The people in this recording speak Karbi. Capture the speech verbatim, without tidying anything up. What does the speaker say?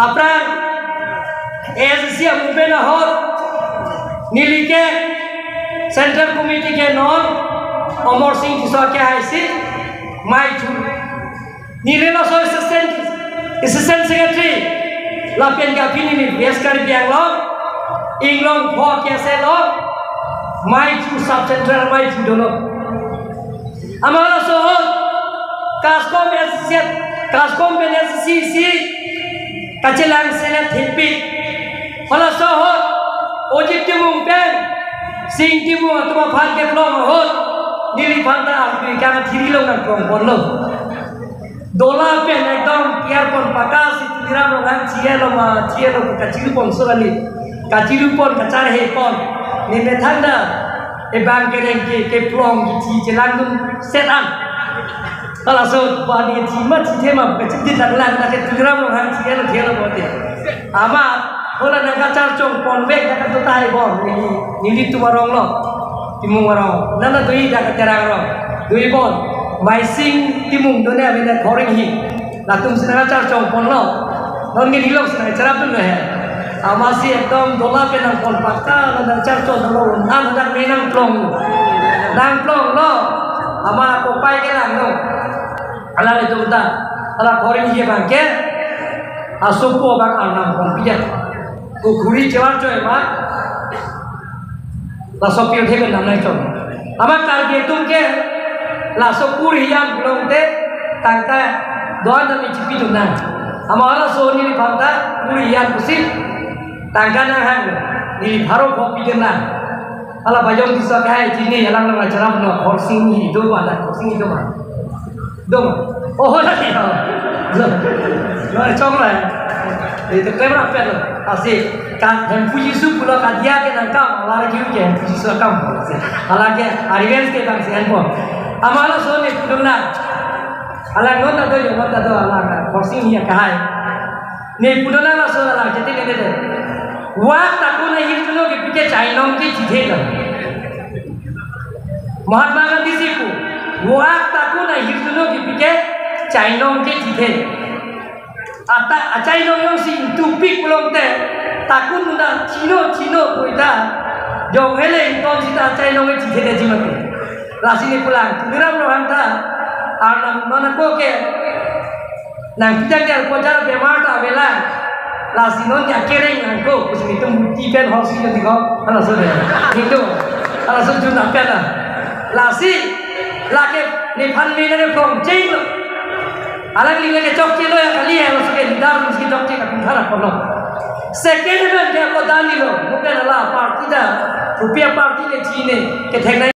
Aphrang A S D C movement ahut neli ke Central Committee ke non Amar Sing Tisso ke hai si mai chu. Neli laso assistant, assistant secretary lapen ke aphi neli West Karbi Anglong, Inglong pho ke ase lo, mai chu sub central mai chu dolo. Amat laso ahut KASCOM S C, KASCOM pen S C C kachelang selet thipik. Halaso ahut Ojit Timung pen Sing Timung atum aphan keplong ahut neliphan ta arpi kang thiri long nangplong ponlo. Dola pen ekdom piar pon pakka si Tuliram Ronghang chiyelo ma chiyelo kachiru pon so kali. Kachiru pon kacharhe pon. Ne methang ta ebang kereng ke keplong kithi chelangdun set an. Halaso bani thima thithe ma kachidi tanglang na ke Tuliram Ronghang thiyelo thiyelo bote. Amat hala nangkacharchong ponvek nangkatutai bon neli neli tumarong lo. Timung arong. Nana dui dak terang arong. Dui bon. Maising Timung done avena Khoring hi. Latum si nangkacharchong ponlo. Non ke nilong si nangkacharap dun he. Amatsi ekdom dola pen nangpon pakka la nangcharchong dolo. An dak me nangplong. Nangplong lo. Amat kopai kelang lo. Alanglitum ta. Hala Khoring hi abang ke. Asopo abang arnam pon pijak. Pukhuri chevar choi ma. Laso pirthe pen namnai chon. Amat Karbi atum ke laso kur hiyan pulongte tangka doan dam ichipi dun nang. Amat halaso neliphan ta kur hiyan pusi tangka nanghang neli pharo pho pidun nang. Hala Bajong Tisso ke hai chini alang nangcharap no Khorsing hi do ma da Khorsing hi do ma. Dong. Oh, lagi. No, chong lah. Itu camera pen lo. Asi kan Hemphu Jisu pulo kadia ke nangkam, lagi ke Hemphu Jisu akam. Asi. Halake, arivens ke bang si handphone. Amat laso ne pudong na. Alang non ta do, yo non ta do, alang Khorsing hi kahai. Ne pudong na laso alang chete ne de. Wak takun ahirjuno kepike chainong kechithe lo. Mahatma Gandhi si pu, wak takun ahirjuno kepike chainong kechithe. Ata achainong jongsi tupik pulongte, takun munda chino chino puita, jong hele ington sita achainong kechithe de jimate. Lasi ne pulang, Tuliram Ronghang ta, arnam mana ko ke, nangpidang dia ko jar bemar ta avelang. Lasi non dia kereng nangko, pusi netum buti pen hor si jadi ko. Halaso de. Itu. Halaso jun apian la. Lasi lake nephan me ne from change lo. Alangli lake chokche lo ya kali ya, lasi ke lidar lasi chokche ka pinthara kono. Second event dia ko dani lo. Mungkin ala party da. Rupiah party le chine. Kethek na